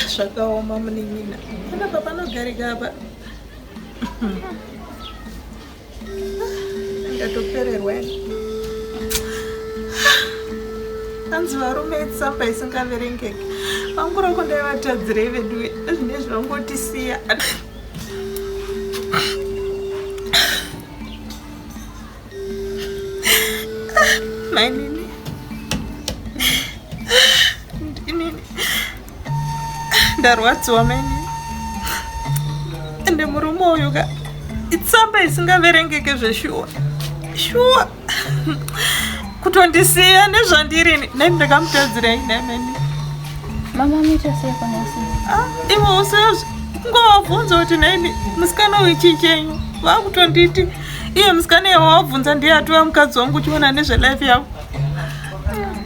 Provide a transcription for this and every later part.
Zvakaoma munin'ina. Panapa panogarika apa. Ndatopererwa ini. Hanzi varume itsamba isingaverengeki. Vangu rako ndaivatadzirei veduwe zvinezvi vangotisiya. Mainini. Inini. Ndarwadziwa mainini. Ende murume uyu ka itsamba isingaverengeke zveshuwa. Shuwa. Kutondisiya nezvandiri nai ndakamutadzirei nai mainini. Mama muita sei kwanasi? Ah, iwe usazvi kungovabvunza kuti nhaimi musikana uyu chii chenyu vakutonditi iye musikana iye wawabvunza ndiye atova mukadzi wangu uchiona nezvelife yavo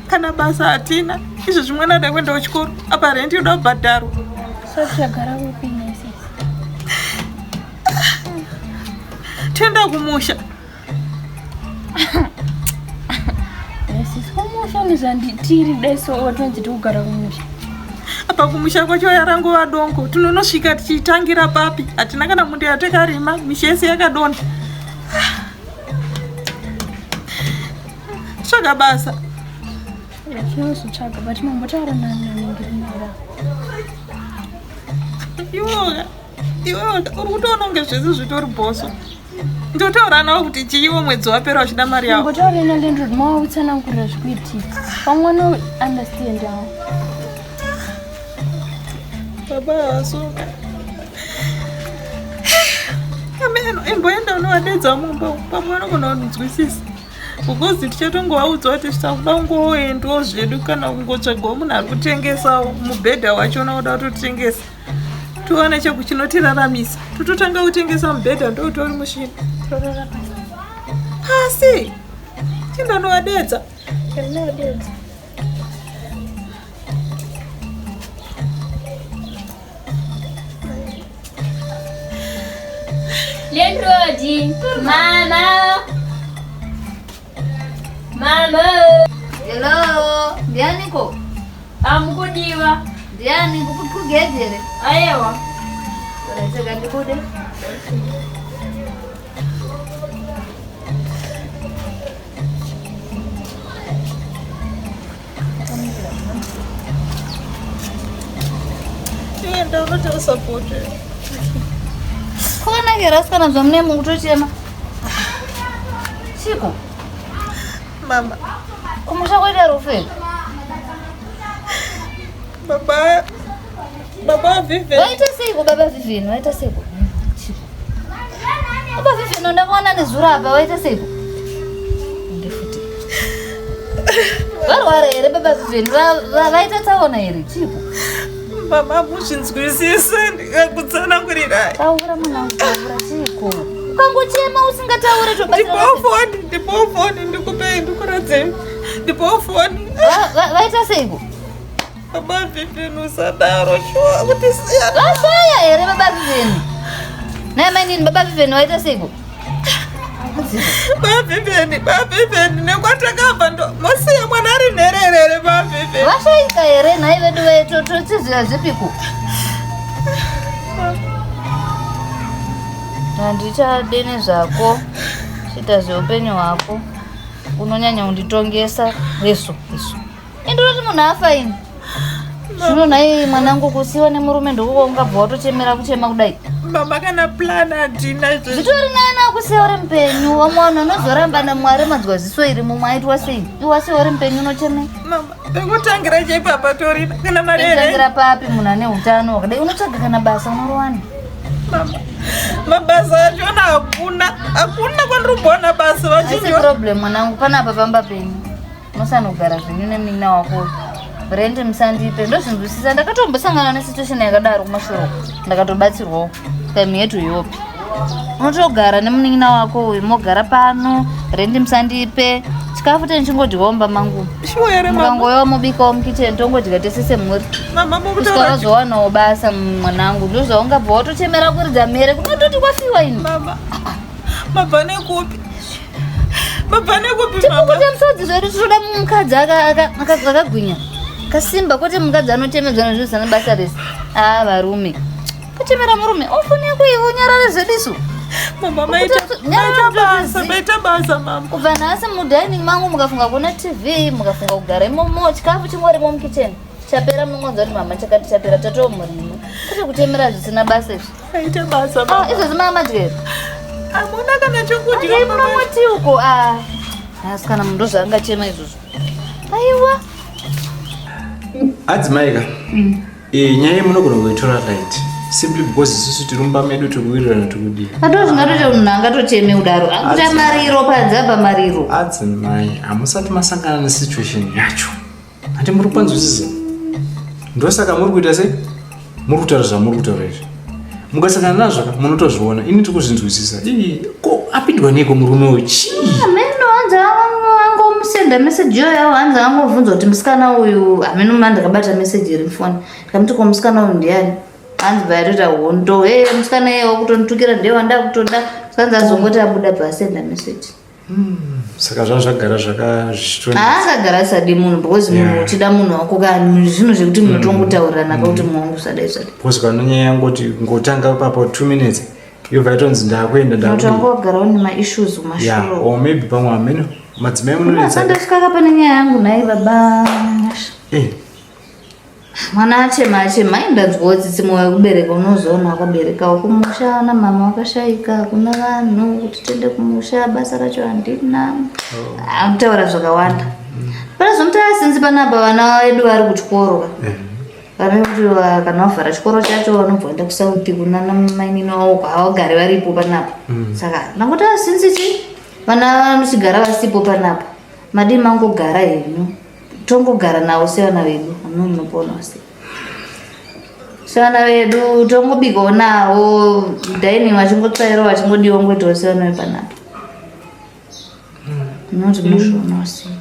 kana basa hatina izvo zvimwe nada kuenda kuchikoro apa rent yoda kubhadharwa. Toenda kumusha. Kumusha nezvanditiri deso watonzi tikugara kumusha. Apa kumusha kwacho yarangova dongo tinonosvika tichitangira papi hatina kana munda yatakarima misha yese yakadonha. Tsvaga basa. Tinozotsvaga but mambotaura nananengirinera. Iwoga iwewe uri kutoona kunge zvese zvitori bhoso. Ndotaura nawo kuti chiiwo mwedzi wapera uchida mari yavo. Ngotaura na landlord mawa utsanangurira zvikuitika. Pamwe no understand yawo. Baba havasoka. Ameno imboenda unovadedza mumba pamwe vanogona kunzwisisa. Because tichatongovaudza kuti takuda kungoendawo zvedu kana kungotsvagawo munhu ari kutengesawo mubhedha wacho unoda kutotengesa. Tiwane chekuchinotiraramisa. Tototanga kutengesa mubhedha ndoutori mushini. Torara pasi. Pasi. Chienda unovadedza. Ndinodedza. Landlord, mama. Mama. Hello, ndianiko? Amukudiwa. Ndiani kugedhi here? Ayewa. Saka ndikude. Enda unotora support. Kona ke rasikana zvamune mukutochema. Chiko. Mama. Kumusha kwaita rufu here? Baba Baba Vivian. Waita seiko baba Vivian? Waita seiko? Chiko. Baba Vivian ndakaona nezuro apa waita seiko? Ndefuti. Varwara here baba Vivian? Vaita tsaona here? Chiko. Mama muzvinzwisise ndikakutsanangurirai. Taura mwanangu, taura chiko. Ukangochema usingataure tobatsira. Ndipowo foni, ndipowo foni ndikupei ndikuradzei. Ndipowo foni. Vaita seiko? Baba Vivian usadaro shuwa kuti siya. Vashaya here baba Vivian? Naye mainini baba Vivian waita seiko? Baba Vivian, baba Vivian nekwatakabva ndo mosiya mwana ari nherere here baba Vivian? Vashaika here nhai vedu vetu tochiziva zvipiko? Handichade nezvako. Chiita zveupenyu hwako. Unonyanya kunditongesa. Heso, heso. Indinoti munhu afa ini. Zvino nhai mwanangu kusiwa nemurume ndokuko ungabva watochemera kuchema kudai. Mama kana plan hatina izvo. Zvitori nani akusiya uri mupenyu wamwe vanhu vanozoramba naMwari manzwa ziso iri mumwe aitwa sei? Iwe wasiwa uri mupenyu unochemei? Mama pekutangira chaipo hapatorina kana mari here? Pekutangira papi munhu ane utano hwakadai unotsvaga kana basa unorowana. Mama mabasa achona hakuna hakuna kwandiri kuona basa vachinjo. Haisi problem mwanangu panapa pamba penyu. Musanogara zvenyu nemunin'ina wako rent musandipe ndozvinzwisisa ndakatombosangana nesituation yakadaro kumashure uko ndakatobatsirwawo time yetu yopi unotogara nemunin'ina wako uyu mogara pano rent musandipe chikafu tenichingodyawo mumba mangu Shuwa here mama? mukangoyawo mubikawo mukitchen tongodya tese semhuri Mama kusvika mukutaura wazowanawo basa mwanangu ndozvaungabva watochemera kuridza mhere kunototi kwafiwa ini mama. Mabva nekupi? Mabva nekupi mama? Tipukuta musodzi zvedu tinoda mukadzi akagwinya kasimba kwete mukadzi anochemedzwa nezvinhu zvisina basa rese. A varume. Kuchemera murume. Ofoni yako iwe unyarare zvedu isu. Mama maita Nyarara maita basa, mtotozi. maita basa mama. Kubva nhasi mudining mangu mukafunga kuona TV, mukafunga kugara imomo, chikafu chingorimo mukitchen. Chapera munongonzwa kuti mama chakati chapera tatoo murimo. Kwete kuchemera zvisina basa izvi. Maita basa Ah, mama. izvozvi mama madyera. Hamuna kana chokudya Andei mama. munomwati uko ah. Asi kana munhu ndozvaangachema izvozvo. Aiwa. Adzimai ka, nyaya iyi munogona kuitora light simply because isusu tiri mumba medu tiri kuwirirana tiri kudii. Ado zvingatoita munhu angatocheme kudaro. Akuita mariro panze apa mariro. Adzimai, hamusati masangana nesituation yacho. Handi muri kupanzwisisa? Ndosaka muri kuita sei? Muri kutaura zvamuri kutaura izvi. Mukasangana nazvo ka munotozviona. Ini tiri kuzvinzwisisa. Ii, ko apindwa neiko murume uyu? Chii? Hameno hanzi angomusenda meseji iyoyo hanzi angobvunza kuti musikana uyu hameno ma ndakabata meseji iri mufoni ndikamuti ko musikana uyu ndiani hanzi bva hondo he musikana iye wakutonditukira ndiye wandakutoda hanzi azongoti abuda bva asenda meseji. Saka zvanga zvagara zvakazvichitonetsa. Haangagara asadi munhu because munhu uchida munhu wako kani zvinhu zvekuti munotongotaurirana ka kuti munhu wangu usadai usadai. Because kana nyaya yangoti ngotanga ipapo 2 minutes yobva yatonzi ndakuenda ndakuenda. Unotanga wagara une maissues Yeah, kumashure. or maybe pamwe hameno madzimai munonetsa. Asandasvika pane nyaya yangu nhai baba. Mwana achema achema aindanzwawo tsitsi mwoyo wekubereka unozoona wakaberekawo kumusha ana mama wakashaika hakuna vanhu kuti tiende kumusha basa racho handina. Akutaura zvakawanda. Panozomuti asinzi panapa vana vedu vari kuchikoro ka. Vana vekuti kana vavhara chikoro chacho vanobva vaenda kusauti kunana mainini wavo havagari varipo panapa. Saka ndangoti asinzi chi vana vanochigara vasipo panapa. Madii mangogara henyu. Tongogara navo sevana vedu hameno munoponawo sei. Sevana vedu tongobikawo navo dining vachingotsvairawo vachingodiwa ngoitawo sevana vepanapa. Munoti munozvionawo sei.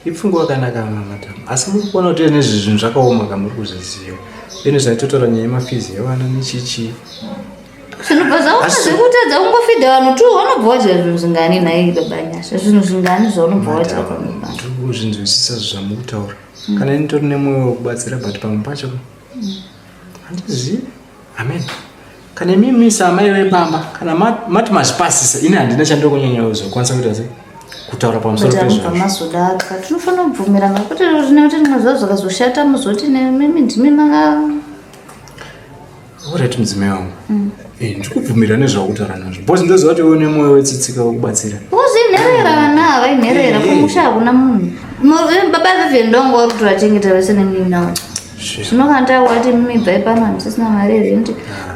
Ipfungwa yakanaka madam, asi muri kuona kuti nezvi zvinhu zvakaoma ka muri kuzviziva. Ine zvaitotaura nyaya yemafizi evana nechichi. Zvinobva zvaoma zvekutadza kungofidha vanhu tu vanobva vadya zvinhu zvingani nhai baba Nyasha zvinhu zvingani zvaunobva vadya pamwe Ndiri kuzvinzwisisa zvamuri kutaura. Kana ini nditori nemwoyo wekubatsira but pamwe pacho handizivi. Amen. Kana imimi saamai vepamba kana mati mazvipasisa ini handina chandiri kunyanya kuzokwanisa kuita sei kutaura pamusoro But pezvazvo. anobva mazodaro ka tinofanira kubvumirana kwete nekuti rimwe zuva zvakazoshata muzoti nemimi ndimi maka Alright mudzimai wangu. Ndikubvumira nezvaukutaura nazvo. Because ndoziva kuti une mwoyo wetsitsika wekubatsira. Because inherera vana ava inherera kumusha hakuna munhu. Baba vevhendongo vari kutovachengeta vese nemunina wacho. Zvino kana tawati mimi bvai pano hamusisina mari yerenti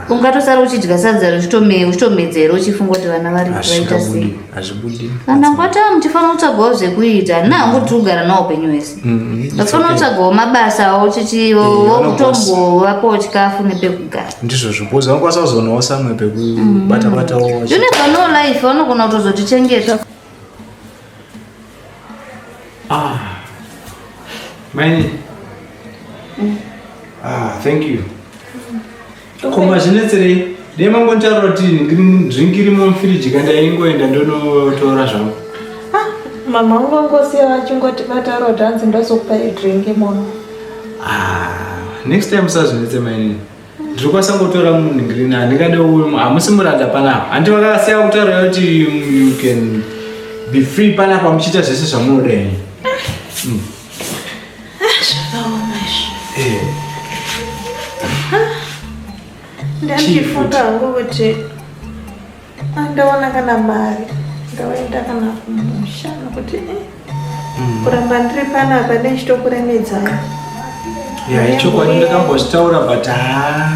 ungatosara uchidya sadza uchitomedzera uchifunga kuti vana vari vaita sei. Hazvibudi. Kana ngwata muchifanira kutsvagawo zvekuita handina hangu kuti kugara nawo upenyu hwese. Ndafanira kutsvagawo mabasa awo chichivokutombovapawo chikafu nepekugara. Ndizvozvo because vanokwanisa kuzoonawo samwe pekubata batawo. You never know life vanogona kutozotichengeta. Ah. Maini. Ah, thank you. Ko mazvinetserei? Dai mangontaura kuti drink irimo mufiriji ka ndaingoenda ndonotora zvangu. Mama vangu vangosiya vachingoti vataura kuti hanzi ndozokupai drink muno. Ah, next time usazvinetse mainini. Ndiri kukwanisa ngotora munhingirini handingade hamusi muranda panapa. Handi vakasiya kutaura kuti you can be free panapa muchiita zvese zvamunoda henyu. Zvakaoma izvi. Ndanga Ndandichifunga hangu kuti andaona kana mari ndaoenda kana kumusha nokuti kuramba ndiri panapa ndichitokuremedzai. Ya, ichokwadi ndakambozvitaura but haa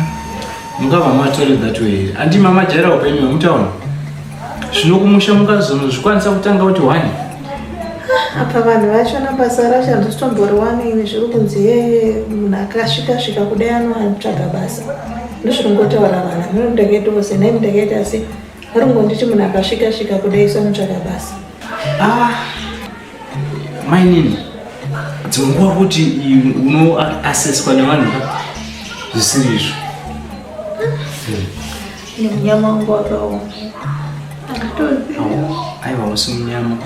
mungabva matore that way. Handi mama jaira upenyu hwemutauni. Zvino kumusha mungazonozvikwanisa kutanga kuti one. Apa vanhu vachona basa racho handisitomboriwani ini zviri kunzi yeye munhu akasvika svika kudai anotsvaga basa. Ndozviri kungotaura vanhu hameno ndakaitawo sei nai ndakaita sei vari kungonditi munhu akasvika svika kudai so anotsvaga basa. Ah, mainini dzimwe nguva kuti unoaseswa nevanhu ka zvisiri izvo. Nemunyama wangu wakaoma. Handitozivi. Aiwa usi munyama.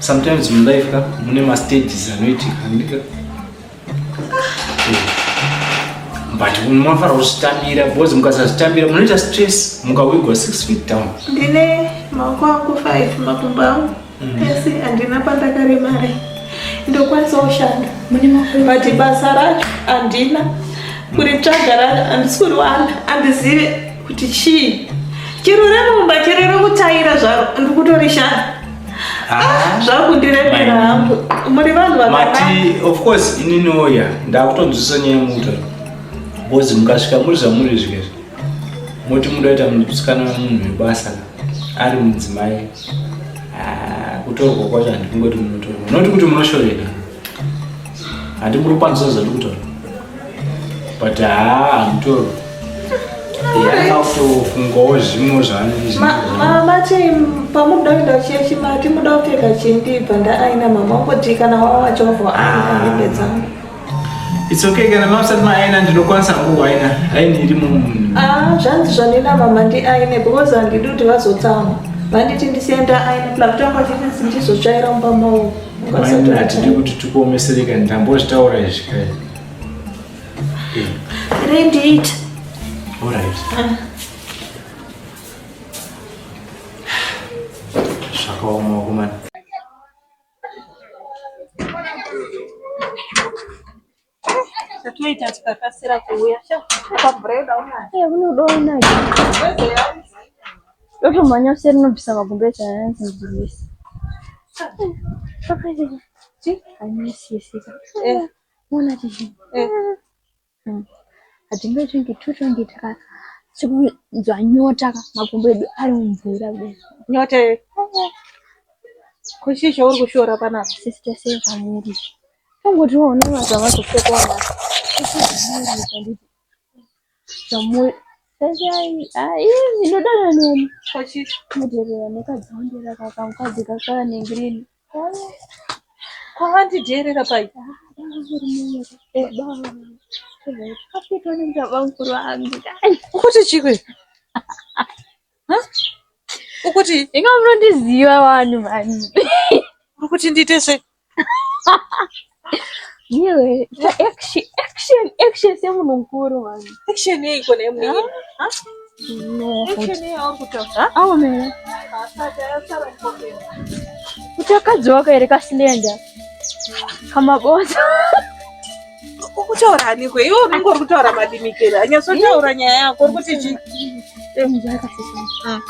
Sometimes mulife ka mune mastages anoitika handika. But munofanira kuzvitambira because mukasazvitambira munoita stress mukawigwa 6 feet down. Ndine maoko angu 5 makumbo angu ese handina pandakaremara. Ndokwanisa kushanda. But basa racho handina kuritsvaga racho handisi kuriwana handizive kuti chii. Chero remumba chero rekutaira zvaro ndikutorishanda. Ah. Zvakundiremera hangu. Muri vanhu vakanaka. Mati of course ininiwo ya ndakutonzwisisa nyaya yemuta because mukasvika muri zvamuri zvikezvi moti muda kuita musikana wemunhu webasa ari mudzimai. Ah, kutorwa kwacho handikungoti munotorwa noti kuti munoshoreka handi muri kukwanisa zvandiri kutaura but haa hamutorwa akakutofungawo zvimwe zvaanenge Mati pamunoda kuenda kuchechi mati muda kupfeka chii ndibva ndaaina mama wangoti kana wawacha wabva waaina hembe dzangu. It's okay kana mamusati maaina ndinokwanisa hangu kuaina aini irimo munhu. Ah, zvanzi zvanina mama ndiaine because handidi kuti vazotsamwa. Vanditi ndisiye ndaaina pla kutanga vachiti ndizotsvaira mumba mavo. Maini hatidi kuti tikuomesereka ndambozvitaura izvi kai. Rendiita. Alright. Zvakaoma vakomana. Tatoita tikakasira kuuya. Pamvura unayo. Eh, unodoona. Ndotomhanya kuseri nobvisa magumbezi anonzi Anisisika. Eh. Mona chichi. Eh. Hatingatinge totonge taka tikunzwa nyota ka makumbo edu ari mumvura kudai. Nyota ye. Kuchii chauri kushora panapa? Sisi tasei pamuri. Tongoti waona zvavazopfeka wana. Zvamuri. Sasi ai ai ndinodana neni. Kuchii? Mudherera nekadzondera kakamukadzi kakanengirini. Kwavandidherera pai. Ukuti chikwe? Ukuti Inga munondiziva vanhu mani. uri kuti ndiite sei? Iwe, ita action, action, action semunhu mukuru mani. Action yeiko nemunhu? No. Action yei yauri kutaura? Awo mera. Asati asara mukopera. Kuti akadzi wako here kasilenda. Kamabonzo. Ukutaura aniko? Iwe unenge uri kutaura madimikira. Anyatsotaura nyaya yako uri kuti chii? Njakasisana.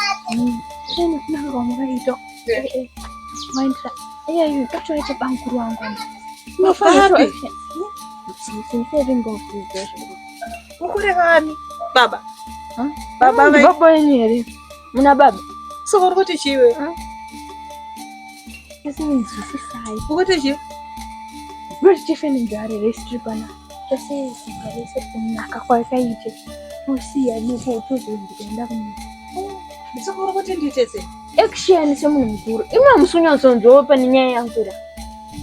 Tena kunanga wamakaita. Maindira. Iya iyo totoita bamukuru wangu. Papi? Sinseringofuzwa. Ukureva ani? Baba. Baba vai. Baba wenyu here? Muna baba. Saka uri kuti chii iwe? Asinzwisisai. Uri kuti chii? Roti tife nenjare rese pana. Tose rese kunaka kwakaite. Tosiya neko tozoenda kumwe. Saka uri kuti ndiite sei? Action semunhu mukuru. Imwe hamusi kunyatsonzwawo pane nyaya yangu ira.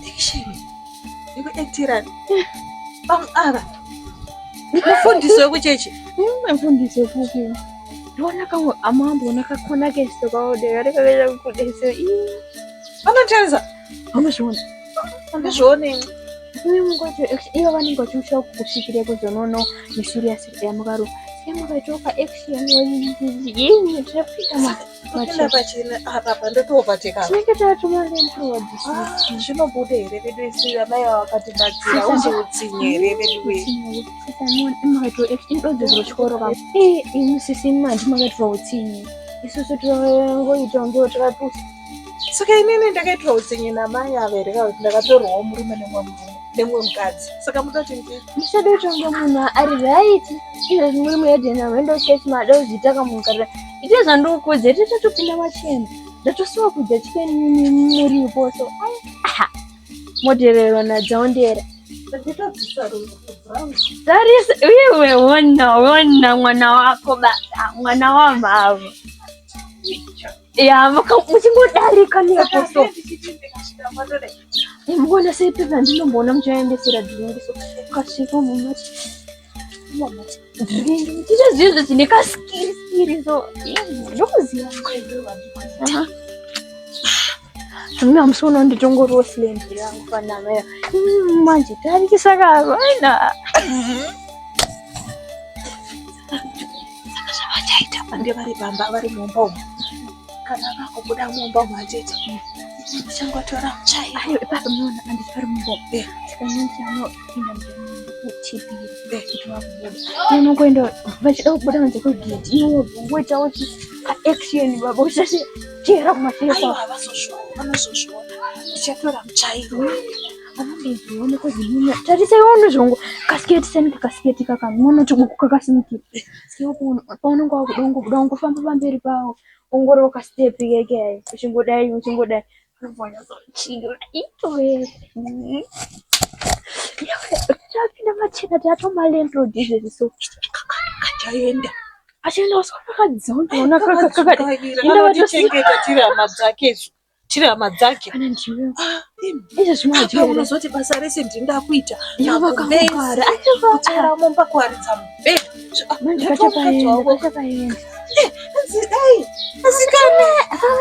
Action. Yekuactirani. Pamwe ava. Mufundisi wekuchechi. Mufundisi wekupi. Ndoona kamwe amamboona kakona keso kaodera rekaita kudeso. Vanotarisa. Hamuzviona. Handizvione. Imi mungati ivo vanenge vachiusha kusvikira kuzonono neserious yamakaro. Saka makaitoka action yini tinopinda Kupinda pachena apa pandotovateka. tinenge tatuma landlord. Zvinobuda here vedu isu amai ava vakatibatsira uzoutsinye here vedu wee. Sisi mandi makaitirwa utsinye isusu tinongoita kunge takapusa. Saka inini ndakaitirwa utsinye namai ava here kana kuti ndakatorwawo murume nemumwe murume nemumwe mukadzi. Saka muda kuti ndii? Musada kutonga munhu ari right izvezvi muri muhedheni hamenda kuchechi mada kuzviita kamunhu kari ite zvandikuudza ite tatopinda machena ndatosuwa kudya chicken muripo so ai aha modererwa nadzaondera tarisa iwe wona wona mwana wako baba mwana wamama ya muchingodarika nepo so mukuona sei pepa ndinomboona muchaendesera dhiringi so ukasvika mumati dhiringi muchiita zvinhu zvine kaskiriskiri so ndokuziva zvimwe hamusiona nditongoriwo silendi rangu panama ya manje tarikisa kavaina. Vange vari pamba vari mumba umu. Kana vakubuda mumba umu handiti ndichangotora mutsvairo. Ayo ipapa munoona anditi vari mumba umu. Eh. Tikanyanya anopinda mutipiri Eh. kuti vakubuda. Unongoenda vachida kubuda kunze kwegate iwe wongoitawo action baba uchachera kumashure kwavo. Aiwa havazozviona, vanozozviona. Ndichatora mutsvairo. Avambozvione kozimuna. Tarisa iwe unozvongo kasiketi sanike kasiketi kaka munoona kuti uku kakasimukira. Saka iwe paunonga wakuda ungobuda ungofamba pamberi pawo ongorova kastepi keke uchingodai uchingodai. Unobva itowe. Tapinda machena tatoma landlord izvezvi so. Kachaenda. Achienda uswa kakadzonda ona kakakakadi. Kakadzungaira, Inda kanotichengeta tiri hama dzake isu. Tiri hama dzake. Kana ndiwe. Ah, imi. Izvezvi Apa mwajaira. unozoti basa rese ndinda kuita. Yava Magumbezi, kakugara. Aiwa. kutsvaira mumba kuwaridza mubhedha. Manje Ndatomukadzi kachapaenda wavo. kachapaenda. Hanzi dai asikana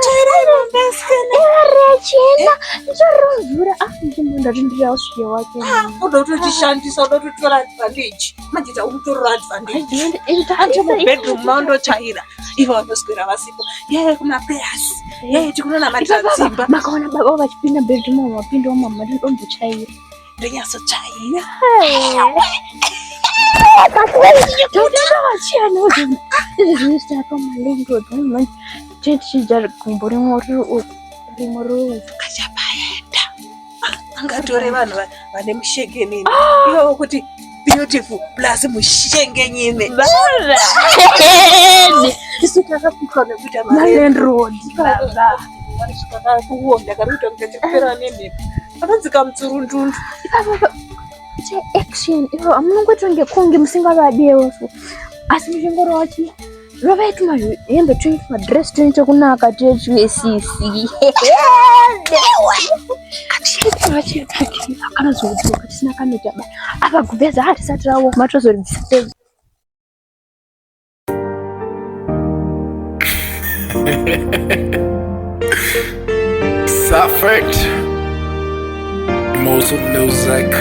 tsvairai mumba asikana. Rechena nditoromvura ah ndimbo ndati ndirausvike wake. Uda kutotishandisa uda kutotora advantage. Manje takutorora advantage. Anti mubedroom maundotsvaira ivo vanoswera vasipo. Yaya kumaprayers. Yaya tikunonamatira dzimba. Makaona baba vachipinda bedroom umo mapinda umo madindombotsvaira. Ndonyatsotsvaira. Totanga vachiyana izvi zvinoita malandlord manje tichidya gumbo rimwe riri uku rimwe riri uku. Kachapaenda. Angatore vanhu vane mushengenini. Ivo kuti beautiful plus mushengenyine. Isu takapikwa nekuita mari. Malandlord baba. Kuonda kari kuita kunge chekupera nemhepo. Anonzi kamutsurundundu. Ipapa action ivo amunongoita kunge kunge musingavadewo so asi muchingorova chi rovai tumahembe twenyu tumadress twenyu twekunaka twechsisi akanozodzoka tisina kanoita ba apa gumbeza hatisati rawo matozoribvisa pedzo. Suffered. Mosul music.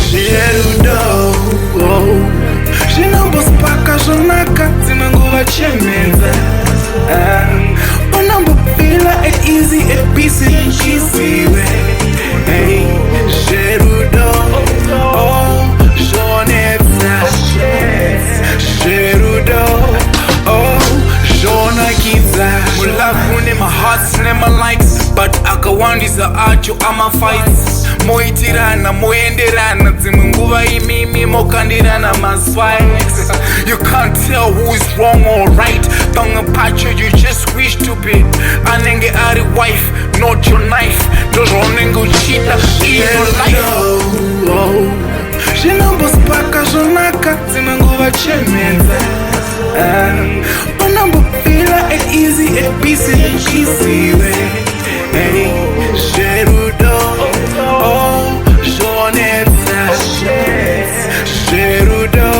Zverudo zvinombosipaka zvonaka dzimwe nguva chemedza. Unombofila at easy at peace iziwe. Hey, zverudo oh, zvonetsa. Zverudo oh, zvonakidza. Mulove mune mahearts nemalikes but akawandisa acho amafights. Moitirana moenderana dzimwe nguva imimi mokandirana maswikes. You can't tell who is wrong or right. Pamwe pacho you just wish to be anenge ari wife not your knife. Ndozvaunenge uchida in your life. Zvinombosipaka zvonaka dzimwe nguva chemedza. Unombofila at easy at peace iziwe. Hey, zverudo oh, zvonetsa. Zverudo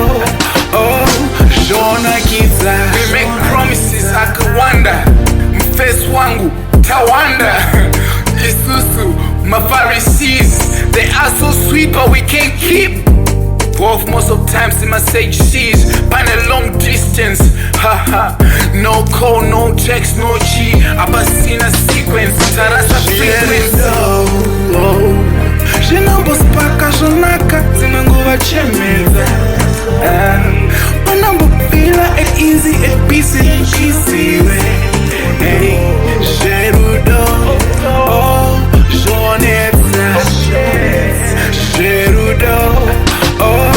oh, zvonakidza. We make promises akawanda. Mufesi wangu tawanda. Isusu mapharisees, they are so sweet but we can't keep. Both most of times in my sage seas, by a long distance. Haha, no call, no text, no G. Abasina sequence, tarasa frequency. Zvinombosipaka zvonaka dzimwe nguva chemedza. Unombofila at easy at peace iziwe. Hey, zverudo oh, zvonetsa. Zverudo oh,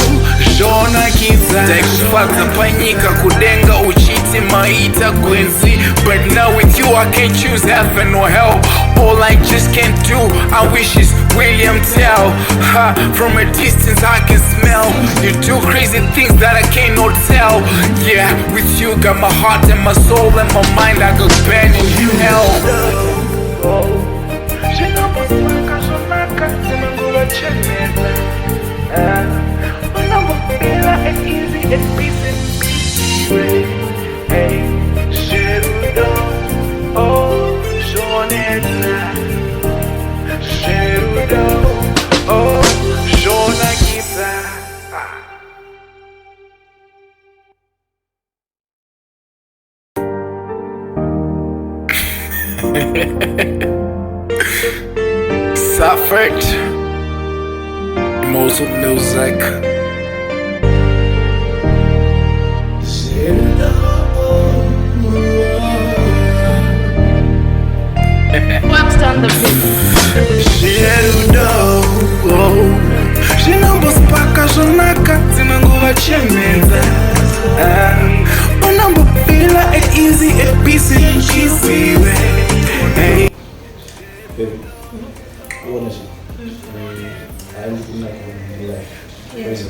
zvonakidza. Taikufadza panyika kudenga uchiti maita gwenzi. But now with you I can't choose heaven or hell. All I just can't do, I wish is William Tell. Ha, from a distance I can smell. You do crazy things that I cannot tell. Yeah, with you got my heart and my soul and my mind. I could burn in hell. Zvinombosipaka zvonaka dzimwe nguva chemedza. Unombofila at easy at peace and peace. Hey, zverudo oh, zvonetsa. Suffered. Mosul music. Zverudo zvinombosipaka zvonaka, dzimwe nguva chemedza. Unombofila at easy, at peace, iziwe. Hey. Baby, uone zvi handikunaka life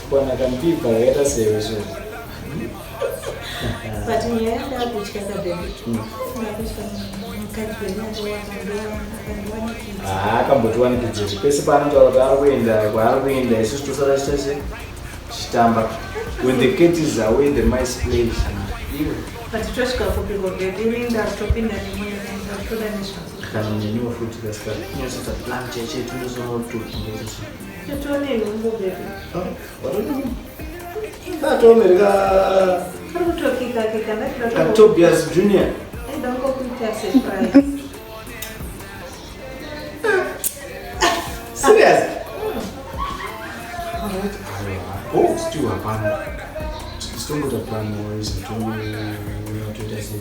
kuwana kambipa kakaita sewe so. But nyaya ndakutya kababy, ndakutya mukadzi wedu akandiwanikidza. Haa, akambotiwanikidzezvi pese paanotaura kuti ari kuenda kwaari kuenda, isusu tosara chitase tichitamba. When the cat is away, the mice play, iwe. But tosvika kupiko baby? Ini ndatopinda nemwoyo, ndatoda nezvazvo. Kana neniwo futi kasika tinyatsoita plan chaiche tindozonotofungaitese. Totone nhumbu baby. Katomereka. Kari kutokika kika ndachida. Katobias Junior. Ndangokuita surprise. Serious? Alright. Oh, still hapana. Titongoita plan wise, tongotoita sei.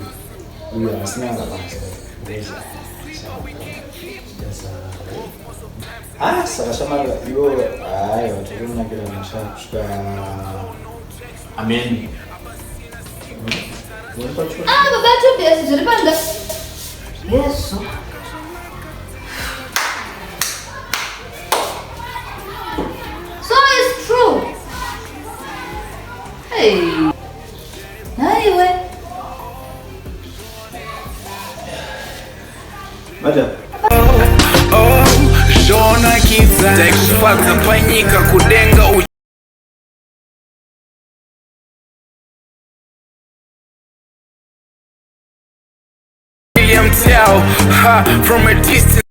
Uyu asina basa. Ah, saka shamari iwo haiwa takunakira musha kusvika amen. Ah, baba Tobias, zviri panga. Yesu. So it's true. Hey. Naiwe. Madam. Oh, zvonakidza taikufadza panyika kudenga. William Tell, ha, from a distance.